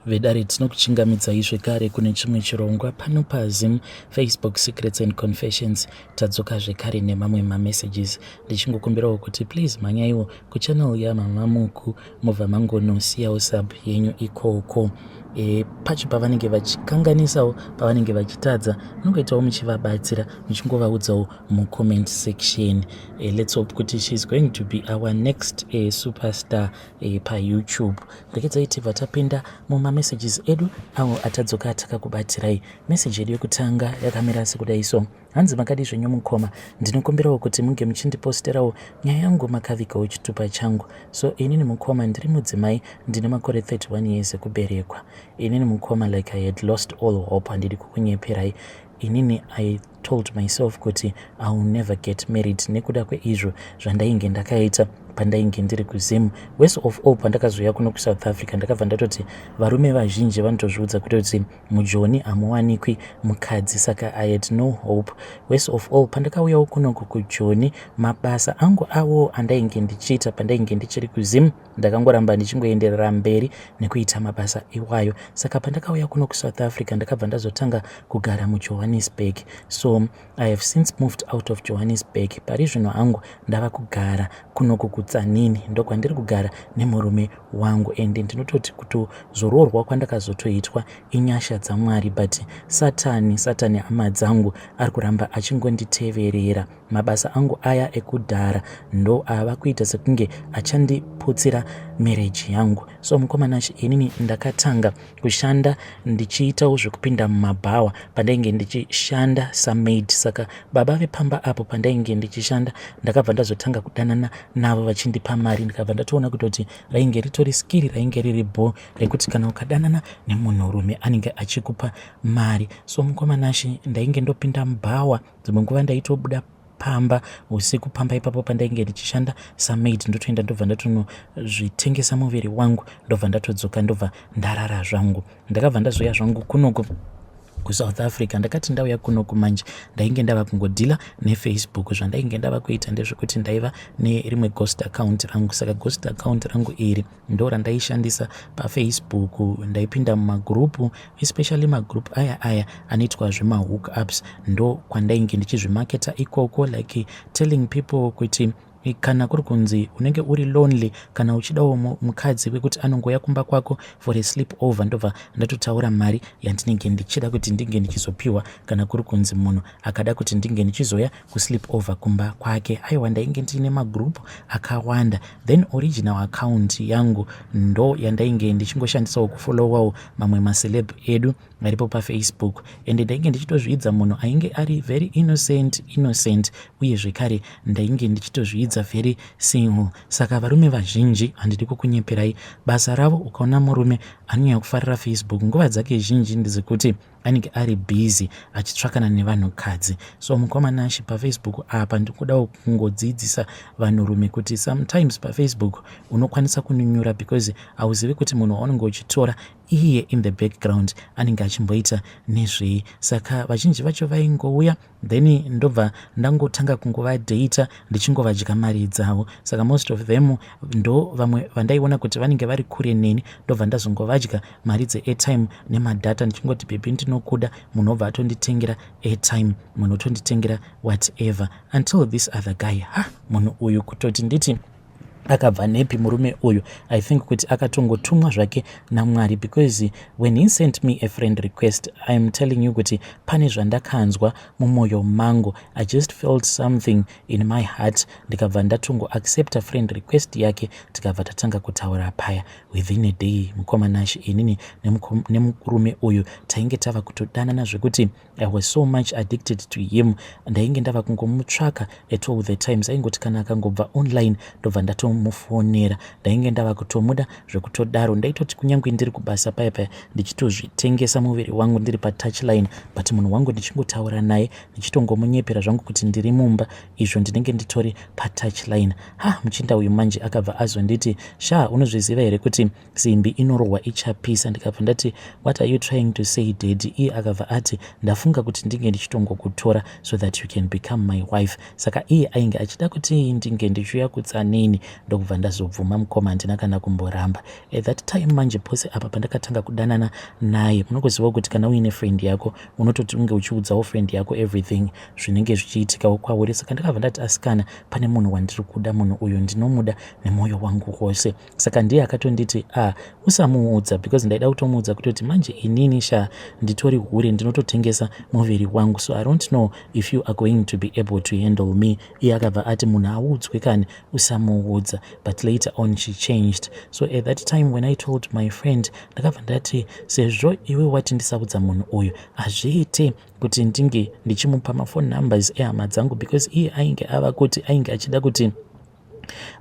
Vedare, tinokuchingamidzai zvekare kune chimwe chirongwa pano paZim Facebook Secrets and Confessions. Tadzoka zvekare nemamwe mamessages, ndichingokumbirawo kuti please mhanyaiwo kuchannel yaMama Muku, mobva mangonosiyawo sub yenyu ikoko. Pacho pavanenge vachikanganisawo, pavanenge vachitadza, munongoitawo muchivabatsira, muchingovaudzawo mucomment section. Let's hope kuti she's going to be our next superstar paYouTube. Rekedzai tibva tapinda mumamessages edu awo atadzoka takakubatirai. Meseji yedu yekutanga yakamira sekudai so. Hanzi, "Makadi zvenyu mukoma? Ndinokumbirawo kuti munge muchindiposterawo nyaya yangu makavigawo chitupa changu. So inini mukoma, ndiri mudzimai, ndine makore 31 years ekuberekwa. Inini mukoma, like, I had lost all hope. Handidi kukunyeperai. Inini I told myself kuti I will never get married nekuda kweizvo zvandainge ndakaita pandainge ndiri kuZim. Worst of all, pandakazoya kuno kuSouth Africa, ndakabva ndatoti varume vazhinji vanotozviudza kutoti muJoni hamuwanikwi mukadzi, saka I had no hope. Worst of all, pandakauyawo kunoku kuJoni, mabasa angu awo andainge ndichiita pandainge ndichiri kuZim, ndakangoramba ndichingoenderera mberi nekuita mabasa iwayo. Saka pandakauya kuno kuSouth Africa, ndakabva ndazotanga kugara muJohannesburg. So I have since moved out of Johannesburg. Pari zvino hangu ndava kugara kunoku kuTsanini, ndokwandiri kugara nemurume wangu, ende ndinototi kutozoroorwa kwandakazotoitwa inyasha dzaMwari. But Satani, Satani, hama dzangu, ari kuramba achingonditeverera. Mabasa angu aya ekudhara ndo ava kuita sekunge achandiputsira marriage yangu. So mukoma Nashe, inini ndakatanga kushanda ndichiitawo zvekupinda mumabhawa pandainge ndichishanda samaid. Saka baba vepamba apo pandainge ndichishanda, ndakabva ndazotanga kudanana navo vachindipa mari. Ndikabva ndatoona kutoti rainge ritori skiri rainge riri bho rekuti kana ukadanana nemunhurume anenge achikupa mari. So mukoma Nashe, ndainge ndopinda mubhawa. Dzimwe nguva ndaitobuda pamba usiku, pamba ipapo pandainge ndichishanda samaid, ndotoenda, ndobva ndatonozvitengesa muviri wangu, ndobva ndatodzoka, ndobva ndarara zvangu. Ndakabva ndazoya zvangu kunoku kuSouth Africa. Ndakati ndauya kunoku manje, ndainge ndava kungodhila neFacebook. Zvandainge ndava kuita ndezvekuti ndaiva nerimwe ghost account rangu. Saka ghost account rangu iri ndo randaishandisa paFacebook. Ndaipinda mumagurupu, especially magurupu aya aya anoitwa zvemahook ups. Ndo kwandainge ndichizvimaketa ikoko, like telling people kuti kana kuri kunzi unenge uri lonely, kana uchidawo mukadzi wekuti anongoya kumba kwako for a sleep over, ndobva ndatotaura mari yandinenge ndichida kuti ndinge ndichizopiwa kana kuri kunzi munhu akada kuti ndinge ndichizoya kusleep over kumba kwake. Aiwa, ndainge ndiine magroup akawanda. Then original account yangu ndo yandainge ndichingoshandisawo kufollowawo mamwe maceleb edu aripo paFacebook, ende ndainge ndichitozviidza munhu ainge ari very innocent, innocent, uye zvekare ndainge ndichitozviidza very single. Saka varume vazhinji, handidi kukunyeperai, basa ravo, ukaona murume anonyanya kufarira Facebook, nguva dzake zhinji ndezekuti anenge ari busy achitsvakana nevanhukadzi. So mukoma Nashe, paFacebook apa ndikudawo kungodzidzisa vanhurume kuti sometimes paFacebook unokwanisa kununyura, because hauzivi kuti munhu waunenge uchitora iye in the background anenge achimboita nezvei. Saka vazhinji vacho vaingouya, then ndobva ndangotanga kungovadhata, ndichingovadya mari dzavo. Saka most of them ndo vamwe vandaiona kuti vanenge vari kure neni, ndobva ndazongovadya mari dzeairtime nemadata, ndichingoti, 'Baby, ndinokuda.' Munhu obva atonditengera airtime, munhu otonditengera whatever, until this other guy, ha, munhu uyu, kutoti nditi akabva nepi murume uyu, I think kuti akatongotumwa zvake naMwari, because when he sent me a friend request, I am telling you kuti pane zvandakanzwa mumwoyo mangu. I just felt something in my heart. Ndikabva ndatongoaccepta friend request yake, tikabva tatanga kutaura paya. Within a day, mukoma Nashe, inini nemurume uyu tainge tava kutodanana zvekuti I was so much addicted to him. Ndainge ndava kungomutsvaka at all the times. Aingoti kana akangobva online, ndobva ndatomufonera. Ndainge ndava kutomuda zvekutodaro. Ndaitoti kunyange ndiri kubasa paya paya, ndichitozvitengesa muviri wangu ndiri patouchline, but munhu wangu ndichingotaura naye, ndichitongomunyepera zvangu kuti ndiri mumba, izvo ndinenge nditori patouchline. Ha, muchinda uyu manje akabva azonditi, 'Sha, unozviziva here kuti simbi inorohwa ichapisa?' Ndikabva ndati, 'What are you trying to say, daddy?' Iye akabva ati, 'Ndafunga kuti ndinge ndichitongokutora so that you can become my wife.' Saka iye ainge achida kuti ndinge ndichiuya kuTsanini. Ndokubva ndazobvuma mukoma, handina kana kumboramba. At that time manje, pose apa pandakatanga kudanana naye, munongozivawo kuti kana uine friend yako, unototi unge uchiudzawo friend yako everything zvinenge zvichiitikawo kwauri. Saka ndakabva ndati, "Asikana, pane munhu wandiri kuda. Munhu uyu ndinomuda nemwoyo wangu wose." Saka ndiye akatonditi, "A ah, usamuudza," because ndaida kutomuudza kutoti manje inini sha nditori hure, ndinototengesa muviri wangu, so I don't know if you are going to be able to handle me. Iye akabva ati, "Munhu audzwe kani, usamuudza." But later on she changed. So at that time when I told my friend, ndakabva ndati, "Sezvo iwe wati ndisaudza munhu uyu, hazviite kuti ndinge ndichimupa maphone numbers ehama dzangu," because iye ainge ava kuti ainge achida kuti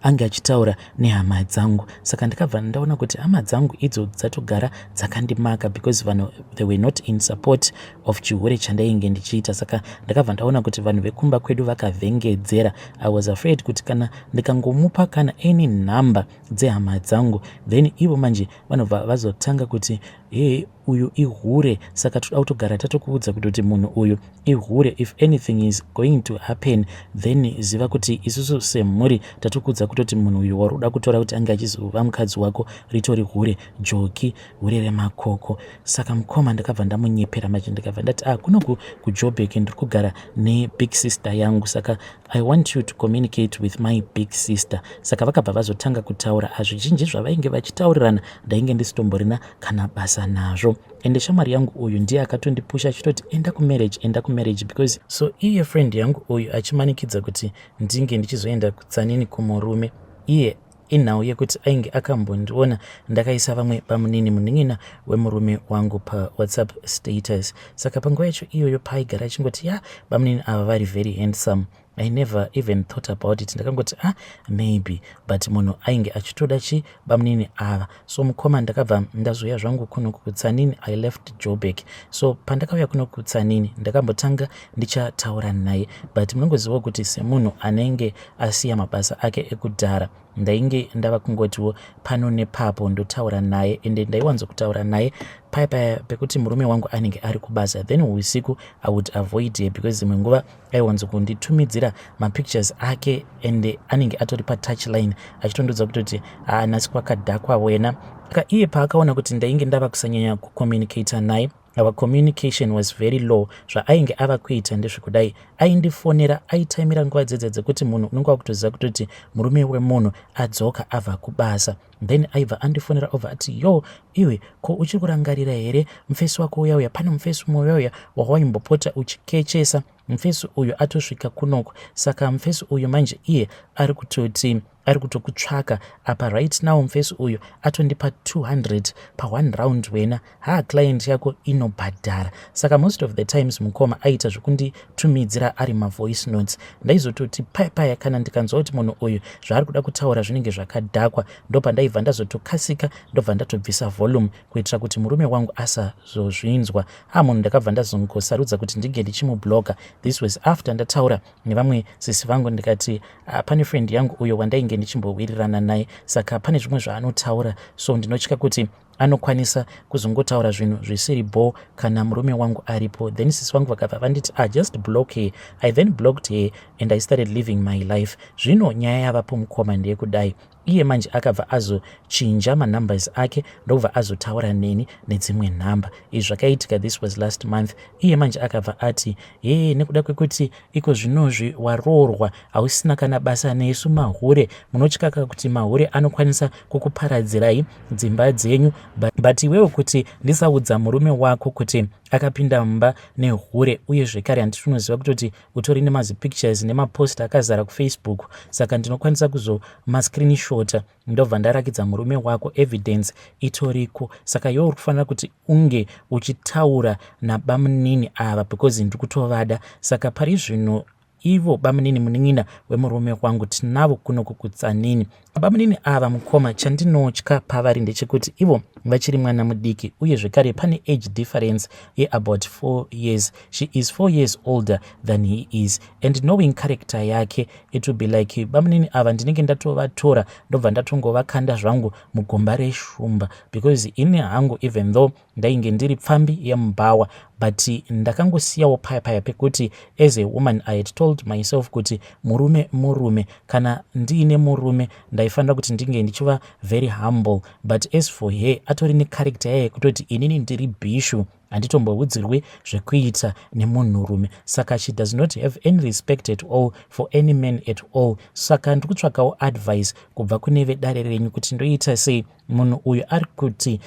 ange achitaura nehama dzangu. Saka ndakabva ndaona kuti hama dzangu idzo dzatogara dzakandimaka, because vanhu, they were not in support of chihure chandainge ndichiita. Saka ndakabva ndaona kuti vanhu vekumba kwedu vakavhengedzera. I was afraid kuti kana ndikangomupa kana any number dzehama dzangu, then ivo manje vanobva vazotanga kuti, "He, uyu ihure, saka toda kutogara tatokuudza kutoti munhu uyu ihure. If anything is going to happen, then ziva kuti isusu semhuri tatokuudza kutoti munhu uyu wari uda kutora kuti ange achizova mukadzi wako ritori hure joki, hure remakoko." Saka mukoma, ndakabva ndamunyepera machi, ndikabva ndati, "Ah, kunoku kuJobek ndiri kugara nebig sister yangu, saka I want you to communicate with my big sister." Saka vakabva vazotanga kutaura. Azvizhinji zvavainge vachitaurirana ndainge ndisitomborina kana basa nazvo. Ende shamwari yangu uyu ndiye akatondipusha achitoti, "Enda kumarriage, enda kumarriage," because so iye friend yangu uyu achimanikidza kuti ndinge ndichizoenda kutsanini kumurume. Iye inhau yekuti ainge akambondiona ndakaisa vamwe bamunini, munin'ina wemurume wangu, paWhatsApp status. Saka panguva yacho iyoyo paaigara achingoti, "Ya, bamunini ava vari very handsome," I never even thought about it. Ndakangoti, "Ah, maybe," but munhu ainge achitoda chi bamunini ava. So mukoma, ndakabva ndazoya zvangu kuno kutsanini. I left Jobek. So pandakauya kuno kutsanini, ndakambotanga ndichataura naye, but munongozivawo kuti semunhu anenge asiya mabasa ake ekudhara, ndainge ndava kungotiwo pano nepapo ndotaura naye. Ende ndaiwanzokutaura naye paya paya pekuti murume wangu anenge ari kubasa. Then usiku I would avoid her, because dzimwe nguva aiwanzokunditumidzira mapictures ake, ende anenge atori patouch line achitondiudza kutoti, "Haanasi kwakadhakwa wena." Saka iye paakaona kuti ndainge ndava kusanyanya kucommunicata naye, our communication was very low, zvaainge ava kuita ndezvekudai: aindifonera, aitaimira nguva dzedze dzekuti munhu unenge wakutoziva kutoti murume wemunhu adzoka abva kubasa. Then aibva andifonera, obva ati, "Yo iwe, ko uchiri kurangarira here mufesi wako uya uya? Pane mufesi umwe uya uya wawaimbopota uchikechesa. Mufesi uyu atosvika kunoko. Saka mufesi uyu manje iye ari kutoti ari kutokutsvaka apa. Right now mufesi uyu atondipa 200 pa1 round wena. Ha, client yako inobhadhara." Saka most of the times mukoma aita zvekunditumidzira ari mavoice notes. Ndaizototi paya paya kana ndikanzwa kuti munhu uyu zvaari kuda kutaura zvinenge zvakadhakwa, ndopandaibva ndazotokasika, ndobva ndatobvisa volume kuitira kuti murume wangu asazozvinzwa. Ha, munhu ndakabva ndazongosarudza kuti ndinge ndichimubloka. This was after ndataura nevamwe sisi vangu, ndikati, "Pane friend yangu uyo wandainge ndichimbowirirana naye, saka pane zvimwe zvaanotaura, so ndinotya kuti anokwanisa kuzongotaura zvinhu zvisiri bo kana murume wangu aripo." Then sisi vangu vakabva vanditi, "Ah, just block her." I then blocked her and I started living my life. Zvino nyaya yavapo mukoma ndeyekudai: iye manje akabva azochinja manumbers ake, ndokubva azotaura neni nedzimwe nhamba. Izvi zvakaitika, this was last month. Iye manje akabva ati, "He, nekuda kwekuti iko zvinozvi waroorwa, hausina kana basa nesu mahure. Munotyaka kuti mahure anokwanisa kukuparadzirai dzimba dzenyu, but iwewo kuti ndisaudza murume wako kuti akapinda mumba nehure, uye zvekare handiti unoziva kutoti utori nemazipictures nemapost akazara kuFacebook, saka ndinokwanisa kuzomascreenshota, ndobva ndarakidza murume wako. Evidence itoriko. Saka iwe uri kufanira kuti unge uchitaura nabamunini ava because ndiri kutovada." Saka pari zvino ivo bamunini, munin'ina wemurume wangu, tinavo kuno kukutsanini. Bamunini ava mukoma, chandinotya pavari ndechekuti ivo vachiri mwana mudiki uye zvekare pane age difference yeabout 4 years. She is 4 years older than he is, and knowing character yake, it will be like bamunini ava ndinenge ndatovatora, ndobva ndatongovakanda zvangu mugomba reshumba, because ini hangu, even though ndainge ndiri pfambi yemubhawa, but ndakangosiyawo paya paya pekuti as a woman I had told myself kuti murume murume. Kana ndiine murume, ndaifanira kuti ndinge ndichiva very humble. But as for her, atori necharacter yaye yekutoti inini ndiri bhishu, handitomboudzirwi zvekuita nemunhurume. Saka she does not have any respect at all for any man at all. Saka ndiri kutsvakawo advice kubva kune vedare renyu kuti ndoita sei. Munhu uyu ari kuti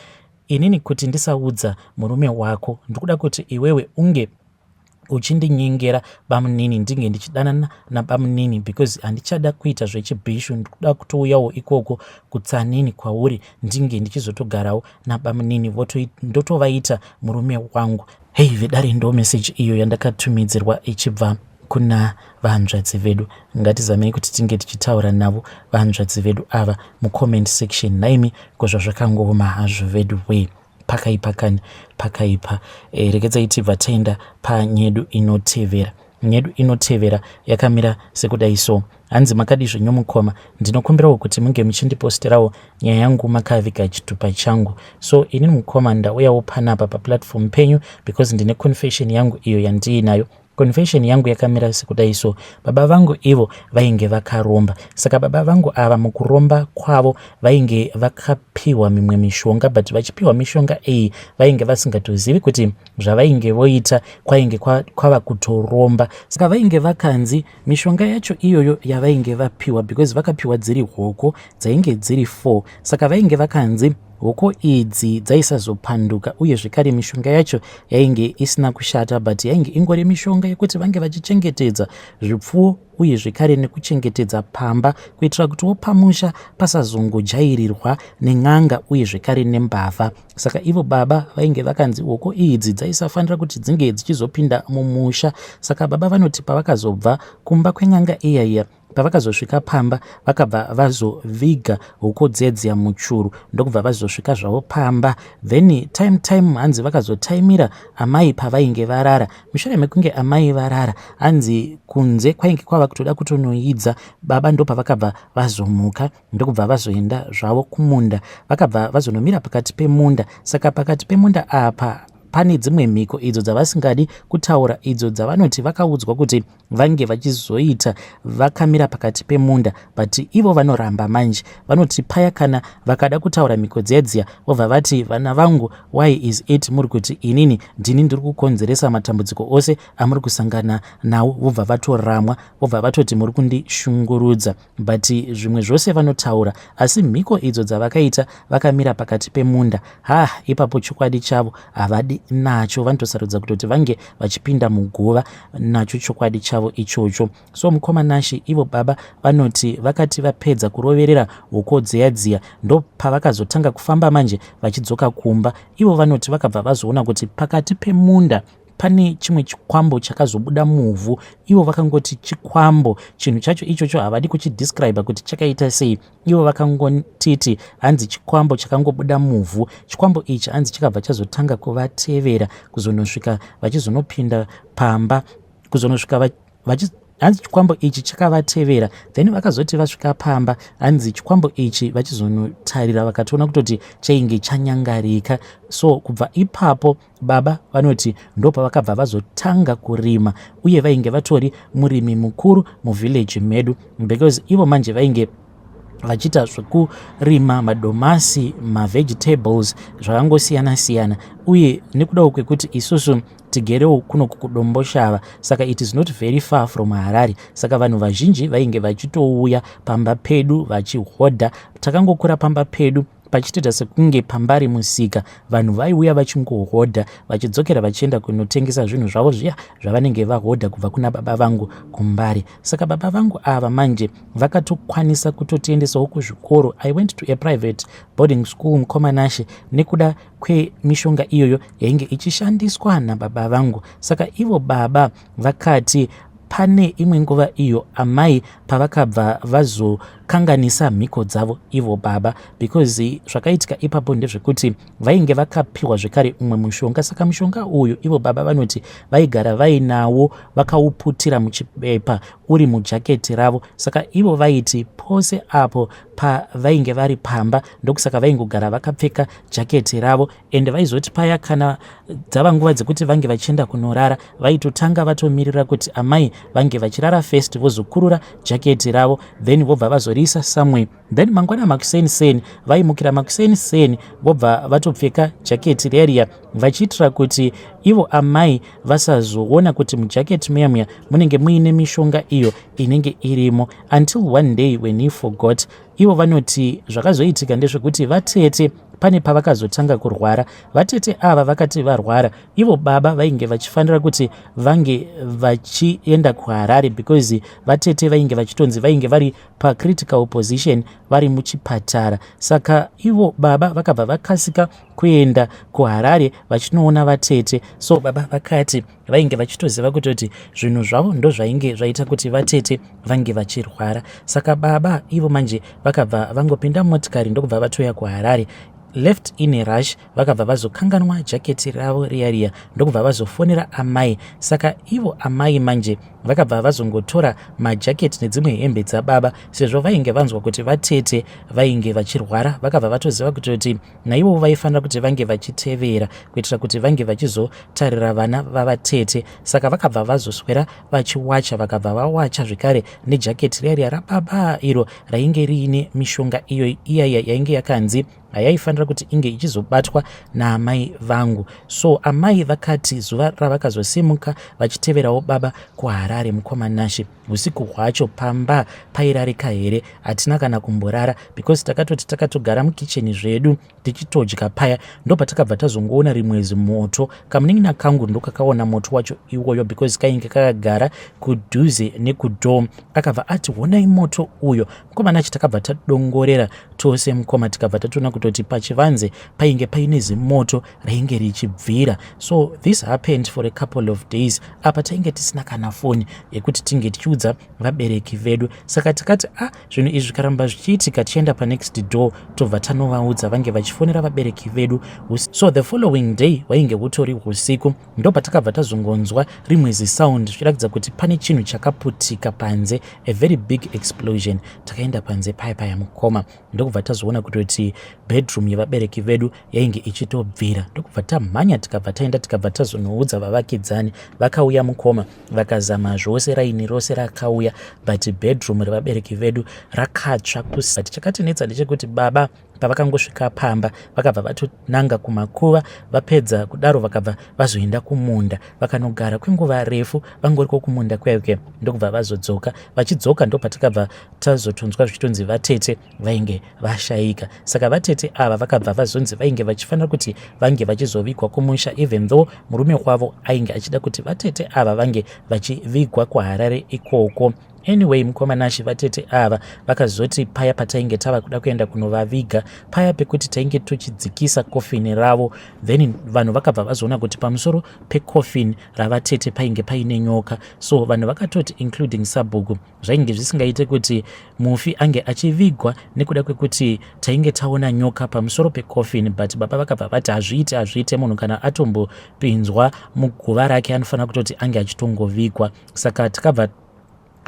inini kuti ndisaudza murume wako, ndikuda kuti iwewe unge uchindinyengera bamunini, ndinge ndichidanana nabamunini, because handichada kuita zvechibhishu. Ndikuda kutouyawo ikoko kutsanini kwauri, ndinge ndichizotogarawo nabamunini, ndotovaita murume wangu. Hei vedare, ndo meseji iyo yandakatumidzirwa ichibva kuna vahanzvadzi vedu. Ngatizamei kuti tinge tichitaura navo vahanzvadzi vedu ava mucomment section. Naimi, kozvazvakangooma hazvo vedu wee, pakaipa kani, pakaipa. Regedzai tibva taenda panyedu inotevera. Nyedu inotevera yakamira sekudai so. Hanzi, "Makadi zvenyu mukoma? Ndinokumbirawo kuti munge muchindiposterawo nyaya yangu makaviga chitupa changu. So ini mukoma ndauyawo panapa paplatform penyu because ndine confession yangu iyo yandiinayo. Confession yangu yakamira sekudai so. Baba vangu ivo vainge vakaromba. Saka baba vangu ava, mukuromba kwavo vainge vakapiwa mimwe mishonga, but vachipiwa mishonga iyi vainge vasingatozivi kuti zvavainge voita kwainge kwava kutoromba. Saka vainge vakanzi mishonga yacho iyoyo yavainge vapiwa, because vakapiwa dziri hoko dzainge dziri 4, saka vainge vakanzi hoko idzi dzaisazopanduka, uye zvekare mishonga yacho yainge isina kushata, but yainge ingori mishonga yekuti vange vachichengetedza zvipfuwo, uye zvekare nekuchengetedza pamba, kuitira kutiwo pamusha pasazongojairirwa nen'anga uye zvekare nembavha. Saka ivo baba vainge vakanzi hoko idzi dzaisafanira kuti dzinge dzichizopinda mumusha. Saka baba vanoti pavakazobva kumba kwen'anga iya iya, pavakazosvika pamba, vakabva vazoviga huku dzedziya muchuru, ndokubva vazosvika zvavo pamba. Then time time, hanzi vakazotaimira amai pavainge varara. Mushure mekunge amai varara, hanzi kunze kwainge kwava kutoda kutonoidza, baba ndopavakabva vazomuka, ndokubva vazoenda zvavo kumunda. Vakabva vazonomira pakati pemunda. Saka pakati pemunda apa pane dzimwe mhiko idzo dzavasingadi kutaura, idzo dzavanoti vakaudzwa kuti vange vachizoita vakamira pakati pemunda, but ivo vanoramba. Manje vanoti paya kana vakada kutaura mhiko dziya dziya, vobva vati, 'Vana vangu, why is it muri kuti inini ndini ndiri kukonzeresa matambudziko ose amuri kusangana nawo?' Vobva vatoramwa, vobva vatoti muri kundishungurudza. But zvimwe zvose vanotaura, asi mhiko idzo dzavakaita vakamira pakati pemunda, ha, ipapo chokwadi chavo havadi nacho. Vanotosarudza kutoti vange vachipinda muguva nacho chokwadi chavo ichocho. So mukoma Nashi, ivo baba vanoti vakati vapedza kuroverera huko dziya dziya, ndo pavakazotanga kufamba manje vachidzoka kumba. Ivo vanoti vakabva vazoona kuti pakati pemunda pane chimwe chikwambo chakazobuda muvhu. Ivo vakangoti chikwambo. Chinhu chacho ichocho havadi kuchidescribe kuti chakaita sei. Ivo vakangotiti hanzi chikwambo chakangobuda muvhu. Chikwambo ichi hanzi chakabva chazotanga kuvatevera kuzonosvika vachizonopinda pamba, kuzonosvika vachi, hanzi chikwambo ichi chakavatevera. Then vakazoti vasvika pamba, hanzi chikwambo ichi vachizonotarira, vakatoona kutoti chainge chanyangarika. So kubva ipapo baba vanoti ndopavakabva vazotanga kurima, uye vainge vatori murimi mukuru muvillage medu, because ivo manje vainge vachiita zvekurima madomasi, mavegetables, zvakangosiyana siyana. Uye nekudawo kwekuti isusu tigerewo kuno kuDomboshava, saka it is not very far from Harare, saka vanhu vazhinji vainge vachitouya pamba pedu vachihodha. Takangokura pamba pedu pachitoita sekunge pambari musika. Vanhu vaiuya vachingohodha, vachidzokera vachienda kunotengesa zvinhu zvavo zviya zvavanenge vahodha kubva kuna baba vangu kuMbare. Saka baba vangu ava manje vakatokwanisa kutotiendesawo kuzvikoro. I went to a private boarding school, mukoma Nashe, nekuda kwemishonga iyoyo yainge ichishandiswa nababa vangu. Saka ivo baba vakati pane imwe nguva iyo amai pavakabva vazo Vakakanganisa mhiko dzavo ivo baba, because zvakaitika ipapo ndezvekuti vainge vakapiwa zvekare umwe mushonga. Saka mushonga uyu ivo baba vanoti vaigara vainawo vakauputira muchibepa uri mujaketi ravo. Saka ivo vaiti pose apo pavainge vari pamba, ndokusaka vaingogara vakapfeka jaketi ravo. Ende vaizoti paya kana dzava nguva dzekuti vange vachienda kunorara, vaitotanga vatomirira kuti amai vange vachirara first, vozokurura jaketi ravo, then vobva vazoriisa somewhere. Then mangwana makuseni seni vaimukira makuseni seni, vobva vatopfeka jaketi riya, vachiitira kuti ivo amai vasazoona kuti mujaketi muya muya munenge muine mishonga iyo inenge irimo, until one day when he forgot. Ivo vanoti zvakazoitika ndezvekuti vatete pane pavakazotanga kurwara. Vatete ava vakati varwara, ivo baba vainge vachifanira kuti vange vachienda kuHarare, because vatete vainge vachitonzi vainge vari pacritical position, vari muchipatara. Saka ivo baba vakabva vakasika kuenda kuHarare vachinoona vatete. So baba vakati vainge vachitoziva kutoti zvinhu zvavo ndo zvainge zvaita kuti vatete vange vachirwara. Saka baba ivo manje vakabva vangopinda motikari, ndokubva vatoya kuHarare, left in a rush. Vakabva vazokanganwa jaketi ravo riya riya, ndokubva vazofonera amai. Saka ivo amai manje vakabva vazongotora majaketi nedzimwe hembe dzababa, sezvo vainge vanzwa kuti vatete vainge vachirwara. Vakabva vatoziva kutoti naivowo vaifanira kuti vange vachitevera kuitira kuti vange vachizotarira vana vavatete. Saka vakabva vazoswera vachiwacha, vakabva vawacha zvekare nejaketi riya riya rababa, iro rainge riine mishonga iyo iyaiya yainge yakanzi hayaifanira kuti inge ichizobatwa naamai vangu. So amai vakati zuva ravakazosimuka vachiteverawo baba kuHarare, mukoma Nashe, usiku hwacho pamba pairarika here? Hatina kana kumborara, because takatoti takatogara mukicheni zvedu tichitodya paya, ndopatakabva tazongoona rimwe zimoto. Kamunin'ina kangu ndokakaona moto wacho iwoyo, because kainge kakagara kudhuze nekudoor. Akabva ati, "Honai moto uyo, mukoma Nashe." Takabva tadongorera tose, mukoma, tikabva tatoona kutoti pachivanze painge paine zimoto rainge richibvira. So this happened for a couple of days. Apa tainge tisina kana foni yekuti tinge tichiudza vabereki vedu. Saka tikati, "A ah, zvinhu izvi zvikaramba zvichiitika, tichienda panext door, tobva tanovaudza vange vachifonera vabereki vedu." So the following day wainge hutori usiku, ndopatakabva tazongonzwa rimwe zisound zvichiratidza kuti pane chinhu chakaputika panze, a very big explosion. Takaenda panze paya paya, mukoma, ndokubva tazoona kutoti bedroom yevabereki vedu yainge ichitobvira. Ndokubva tamhanya, tikabva taenda, tikabva tazonoudza vavakidzani. Vakauya, mukoma, vakazama zvose, raini rose rakauya, but bedroom revabereki vedu rakatsva. Kusati chakatinetsa ndechekuti baba pavakangosvika pamba vakabva vatonanga kumakuva. Vapedza kudaro vakabva vazoenda kumunda, vakanogara kwenguva refu vangoriko kumunda kweke, ndokubva vazodzoka. Vachidzoka ndopatakabva tazotonzwa zvichitonzi vatete vainge vashayika. Saka vatete ava vakabva vazonzi vainge vachifanira kuti vange vachizovigwa kumusha, even though murume wavo ainge achida kuti vatete ava vange vachivigwa kuHarare ikoko. Anyway, mukoma Nashe, vatete ava vakazoti paya patainge tava kuda kuenda kunovaviga, paya pekuti tainge tochidzikisa kofini ravo, then vanhu vakabva vazoona kuti pamusoro pekofini ravatete painge paine nyoka. So vanhu vakatoti, including sabhuku, zvainge zvisingaite kuti mufi ange achivigwa nekuda kwekuti tainge taona nyoka pamusoro pekofini. But baba vakabva vati, "Hazviite, hazviite. Munhu kana atombopinzwa muguva rake anofanira kutoti ange achitongovigwa." Saka takabva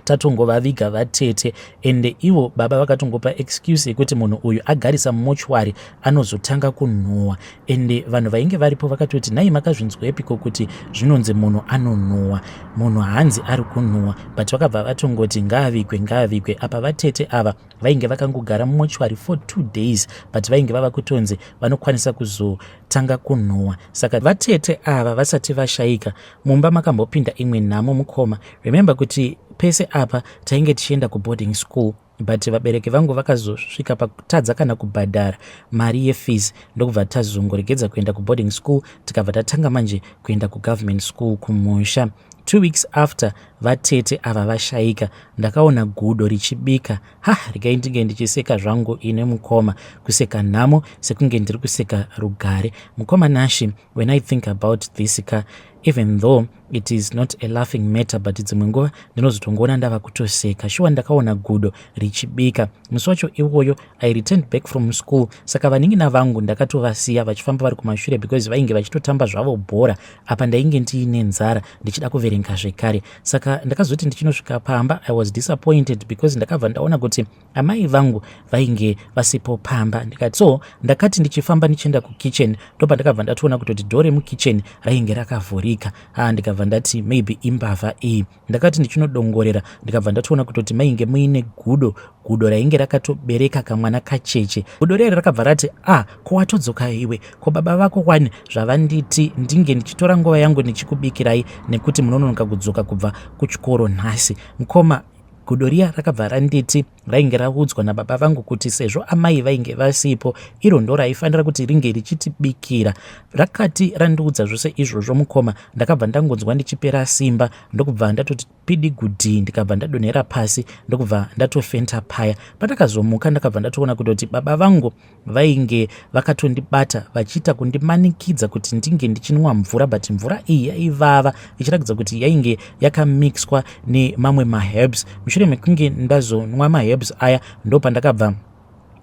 tatongovaviga vatete. Ende ivo baba vakatongopa excuse yekuti munhu uyu agarisa mumochwari anozotanga kunhuhwa. Ende vanhu vainge varipo vakatoti, "Nai, makazvinzwepiko kuti zvinonzi munhu anonhuhwa? Munhu haanzi ari kunhuhwa." But vakabva vatongoti, "Ngaavigwe, ngaavigwe." Apa vatete ava vainge vakangogara mumochwari for 2 days, but vainge vava kutonzi vanokwanisa kuzotanga kunhuhwa. Saka vatete ava vasati vashayika, mumba makambopinda imwe nhamo, mukoma. Remember kuti pese apa tainge tichienda kuboarding school, but vabereki vangu vakazosvika pakutadza kana kubhadhara mari yefees, ndokubva tazongoregedza kuenda kuboarding school, tikabva tatanga manje kuenda kugovernment school kumusha. 2 weeks after vatete ava vashaika, ndakaona gudo richibika. Ha, regai ndinge ndichiseka zvangu ine mukoma, kuseka nhamo sekunge ndiri kuseka rugare. Mukoma Nashi, when I think about this ka, even though it is not a laughing matter, but dzimwe nguva ndinozotongoona ndava kutoseka. Shuwa ndakaona gudo richibika musi wacho iwoyo. I returned back from school, saka vanin'ina vangu ndakatovasiya vachifamba vari kumashure because vainge vachitotamba zvavo bhora. Apa ndainge ndiine nzara, ndichida kuverenga zvekare. Saka ndakazoti ndichinosvika pamba, I was disappointed because ndakabva ndaona kuti amai vangu vainge vasipo pamba. Ndikati so, ndakati ndichifamba ndichienda kukitchen, ndopandakabva ndatoona kutoti door remukitchen rainge rakavhurika. Ha, ndikabva ndati maybe imbavha iyi. Ndakati ndichinodongorera, ndikabva ndatoona kutoti mainge muine gudo, gudo rainge rakatobereka kamwana kacheche. Gudo rere rakabva rati, "A ah, ko watodzoka iwe? Ko baba vako wani zvavanditi ndinge ndichitora nguva yangu ndichikubikirai nekuti munononoka kudzoka kubva kuchikoro nhasi?" Mukoma, gudo riya rakabva randiti rainge raudzwa nababa vangu kuti sezvo amai vainge vasipo, iro ndo raifanira kuti ringe richitibikira. Rakati randiudza zvose izvozvo, mukoma, ndakabva ndangonzwa ndichipera simba, ndokubva ndatoti pidigudhi, ndikabva ndadonhera pasi, ndokubva ndatofenta paya. Pandakazomuka, ndakabva ndatoona kutoti baba vangu vainge vakatondibata vachiita kundimanikidza kuti ndinge ndichinwa mvura, but mvura iyi yaivava, ichiratidza kuti yainge yakamixwa nemamwe maherbs. Mushure mekunge ndazonwa maherbs aya, ndopandakabva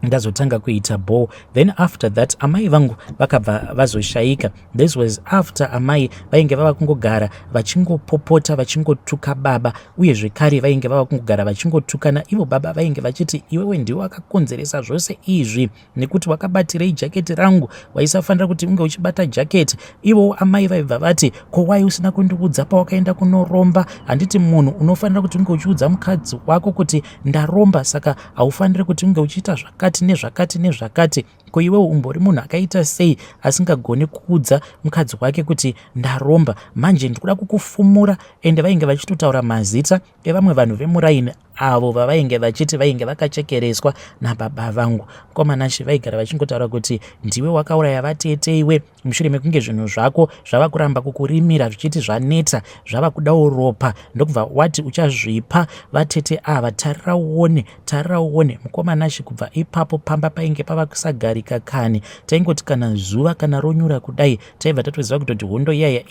ndazotanga kuita ball. Then after that amai vangu vakabva vazoshayika. This was after amai vainge vava kungogara vachingopopota, vachingotuka baba, uye zvekare vainge vava kungogara vachingotukana ivo. Baba vainge vachiti, "Iwewe ndiwe wakakonzeresa zvose izvi nekuti wakabatirei jaketi rangu? Waisafanira kuti unge uchibata jaketi." Ivowo amai vaibva vati, "Ko wai usina kundiudza pawakaenda kunoromba? Handiti munhu unofanira kuti unge uchiudza mukadzi wako kuti ndaromba? Saka haufaniri kuti unge uchiita zvakati nezvakati nezvakati. Ko iwewo umbori munhu akaita sei asingagoni kuudza mukadzi wake kuti ndaromba? Manje ndikuda kukufumura." Ende vainge vachitotaura mazita evamwe vanhu vemuraini avo vavainge vachiti vainge vakachekereswa nababa vangu. Mukomanashi, vaigara vachingotaura kuti, "Ndiwe wakauraya vatete iwe. Mushure mekunge zvinhu zvako zvava kuramba kukurimira, zvichiti zvaneta, zvava kudawo ropa, ndokubva wati uchazvipa vatete ava. Tarira uone, tarira uone." Mukomanashi, kubva ipapo pamba painge pava kusagarika kani. Taingoti kana zuva kana ronyura kudai, taibva tatoziva kutoti hondo iyaya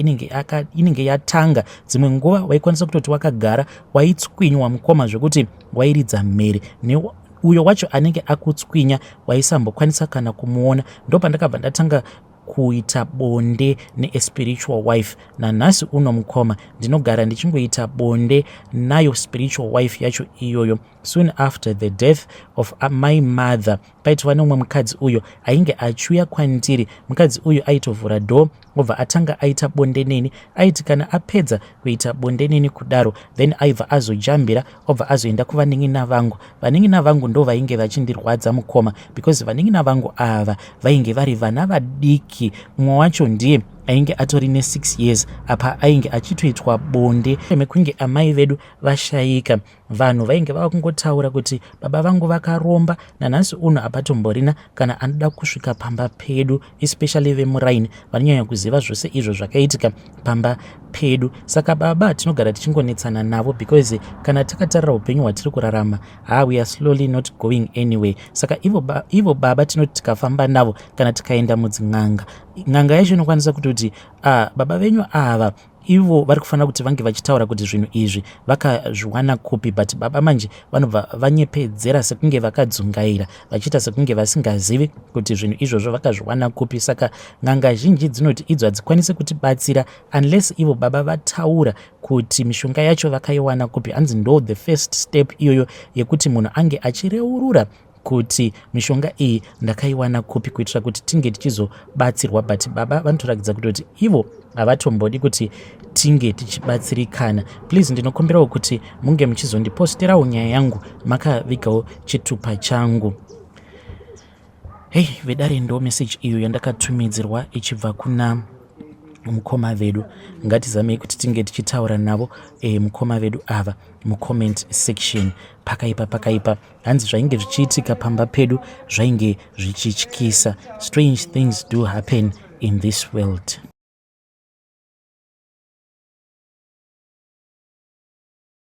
inenge yatanga. Dzimwe nguva waikwanisa kutoti wakagara, waitswinywa, mukoma, zvekuti wairidza mhere. Uyo wacho anenge akutswinya waisambokwanisa kana kumuona. Ndopandakabva ndatanga kuita bonde nespiritual wife. Nanhasi uno, mukoma, ndinogara ndichingoita bonde nayo spiritual wife yacho iyoyo. Soon after the death of my mother, paitova neumwe mukadzi uyo ainge achiuya kwandiri. Mukadzi uyu aitovhura door, obva atanga aita bonde neni. Aiti kana apedza kuita bonde neni kudaro, then aibva azojambira, obva azoenda kuvanin'ina vangu. Vanin'ina vangu ndo vainge vachindirwadza, mukoma, because vanin'ina vangu ava vainge vari vana vadiki. Mumwe wacho ndiye ainge atori ne6 years, apa ainge achitoitwa bonde. Mekunge amai vedu vashayika, vanhu vainge vava kungotaura kuti baba vangu vakaromba. Nanhasi uno hapatomborina kana anoda kusvika pamba pedu, especially vemuraini vanonyanya kuziva zvose izvo zvakaitika pamba pedu. Saka baba tinogara tichingonetsana navo because kana takatarira upenyu hwatiri kurarama, ha, we are slowly not going anyway. Saka ivo baba tinoti tikafamba navo kana tikaenda mudzin'anga, n'anga yacho inokwanisa kutoti, "Ah, baba venyu ava ivo vari kufanira kuti vange vachitaura kuti zvinhu izvi vakazviwana kupi." But baba manje vanobva vanyepedzera sekunge vakadzungaira, vachiita sekunge vasingazivi kuti zvinhu izvozvo vakazviwana kupi. Saka n'anga zhinji dzinoti idzo hadzikwanisi kutibatsira unless ivo baba vataura kuti mishonga yacho vakaiwana kupi. Hanzi ndo the first step iyoyo yekuti munhu ange achireurura kuti mishonga iyi ndakaiwana kupi, kuitira kuti tinge tichizobatsirwa. But baba vanotoratidza kutoti ivo havatombodi kuti tinge tichibatsirikana. Please, ndinokumbirawo kuti munge muchizondiposterawo nyaya yangu makavigawo chitupa changu. Hei vedare, ndo message iyo yandakatumidzirwa ichibva kuna mukoma vedu. Ngatizamei kuti tinge tichitaura navo mukoma vedu ava mucomment section. Pakaipa, pakaipa. Hanzi zvainge zvichiitika pamba pedu zvainge zvichityisa. Strange things do happen in this world.